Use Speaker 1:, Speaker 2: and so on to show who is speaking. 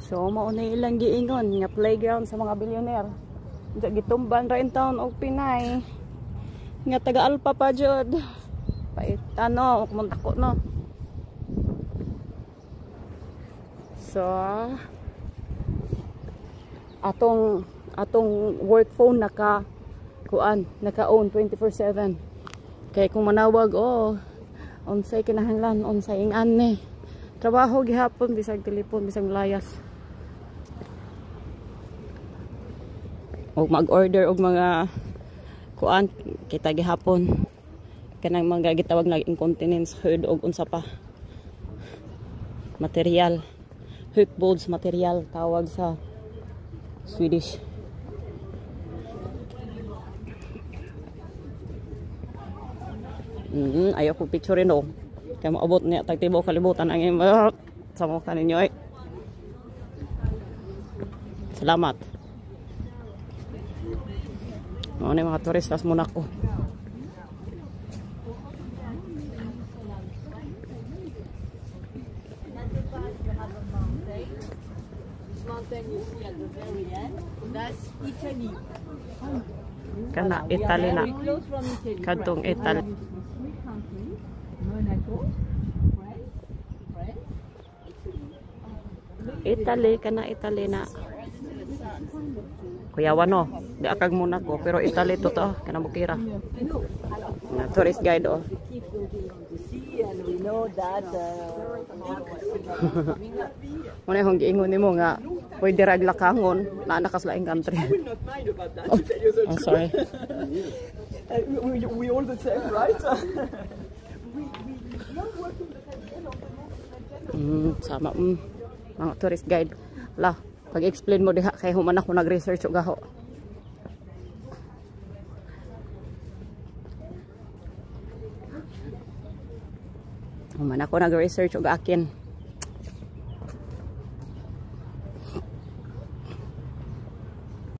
Speaker 1: So mao na ilang giingon nga playground sa mga billionaire. Diya gitumban ra in town og Pinay. Nga taga Alpa pa jud. Pait ano, kumundako no. So atong work phone naka kuan, naka-on 24/7. Kay kung manawag, oh, unsay kinahanglan, unsay ing-ani. Trabaho gihapon bisag telepon, bisag layas. Og mag-order og mga kuan kita gihapon. Kanang mga gitawag na incontinence hood og unsa pa. Material. Hookbolts material tawag sa Swedish. Ayaw ko picture no. Kaya maabot niya tagtibo kalibutan ang imo sa mukha ninyo eh. Salamat. Mao ni mga turista sa Monaco. Kana Italy na. Kadtong Italy. Italy kana Italy na. Kuyawa no, di akag Monaco pero Italy to to kana bukira. Na tourist guide oh. Muna yung giingon nimo nga pwede ra lakangon na nakas laing country. Oh, oh, sorry.
Speaker 2: We all the same, right?
Speaker 1: Sama mga tourist guide. La, pag-explain mo diha kay human ako nag-research og gaho. Human ako nag-research og akin.